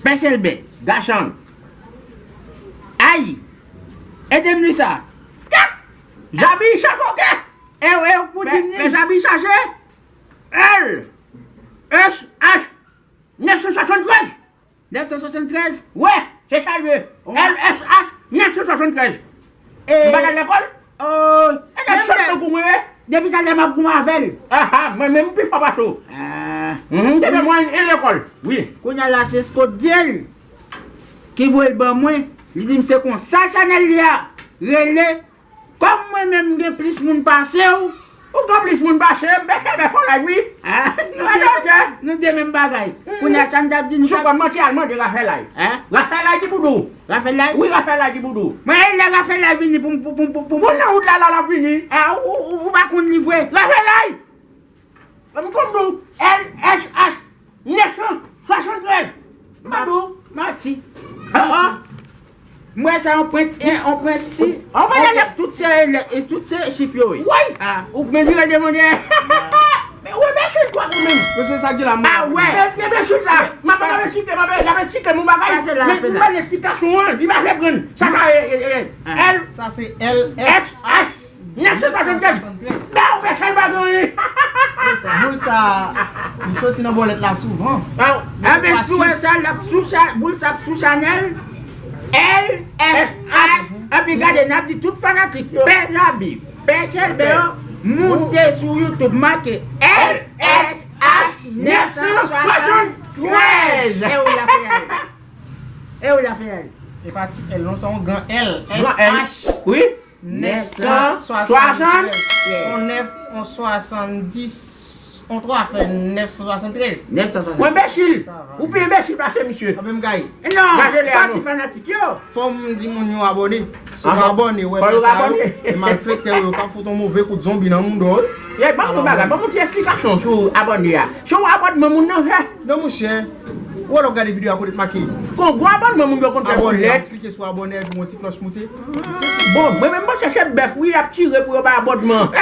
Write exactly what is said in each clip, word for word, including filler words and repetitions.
Pè Chèlbè. Gachann. Ay! Ede m li sa. Kèt! Zabi chache, oke! E w, e w pou di m ni. Pè Zabi chache. L H H nèf san swasanntrèz. Nèf san swasanntrèz? Wè, se sa l ye. L S H nèf san swasanntrèz. M pa t al lekòl? E nèg sòt tankou mwen ye. Depi talè m ap goumen avè l. Aha, mwen menm m pi fò pase w. Ah. Mhm, depi mwen en lekòl, wi. Kounye a la se Scott Diel ki voye l ban mwen. Li di m se konsa chanèl li a rele. Kòm mwen menm m gen plis moun pase w. Ou gen plis moun pase m, bèkè bèkè w la wi. Ah, nou de, nou de menm bagay. Kounye a sa m t ap di nou. Si w konn manti al mande Rafèlay. Hein? Rafèlay ki pou di w. Rafèlay? Wi, Rafèlay ki pou di w. Mwen e lè Rafèlay vini pou m pou pou pou pou. Bon, nan wout la la l ap vini. Ah, ou ou ou pa konn li vre. Rafèlay! M konn di w, L S H nèf san swasanntrèz. M ap di w. Manti. Ah, ah. M wè sa yon pwen en, yon pwen sis. Yon pwen en, tout se lèt, e tout se chif yo ye. Woy! Ah. Ou mezire de mande. Men ou enbesil twòp ou menm. Mesye sa ki la, mwen. Ah, wè. Men, men, men, chif la. M ap gade chif la, m ap gade chif la, mon bagay. Men, men, esplikasyon an, li pa vle pran. Sa, sa, e, e, e, L. Sa se L S H. Nèf san swasanntrèz. Bè ou fè chay pa gen anyen. Moun sa, li soti nan bòlèt la souvan. Anben, si w wè sa, l ap sou cha-, boul sa ap sou chanèl L S H. Anpi gade, n ap di tout fanatik Pè Zabi, Pè Chèlbè yo, moute sou YouTube, make L S H nèf san swasanntrèz. E ou la fè al. E ou la fè al. E pa ti L non, se yon gran L. Gran L. S H. Wi. Nèf san swasanntrèz. Yon nèf, yon swasanndis, yon twa fè nèf san swasanntrèz. Nèf san swasanntrèz. Ou enbesil. Ou pi enbesil pase misye. Anben m gaye. Non, pa di fanatik yo. Fò m di moun yo abòne. Si w pa abòne, wè pè sa yo, e malfektè yo, yo ka fout yon move kout zonbi nan mouda w. Ye, ban m yon bagay, ban m yon ti esplikasyon sou abòne a. Se yon abònman moun nan fè. Non, monchè. Ou wè lè w gade videyo a kote t make. Kon gwo abònman moun yo konn fè pou lèt. Abòne, klike sou abòne epi yon ti klòch moute. Bon, mwen menm, mwen chèche bèf, wi, y ap tire pou yo bay abònman.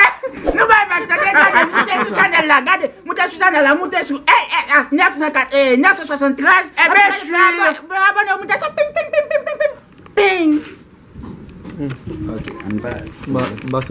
Nou bay vag, tande, gade, moute sou chanèl la, gade, moute sou chanèl la, moute sou L S H nèf san kat, eh, nèf san swasanntrèz. Enbesil. Abòne, abòne, moute sou ping, ping, ping. Ping. Ok, ann pa. Ba, ba,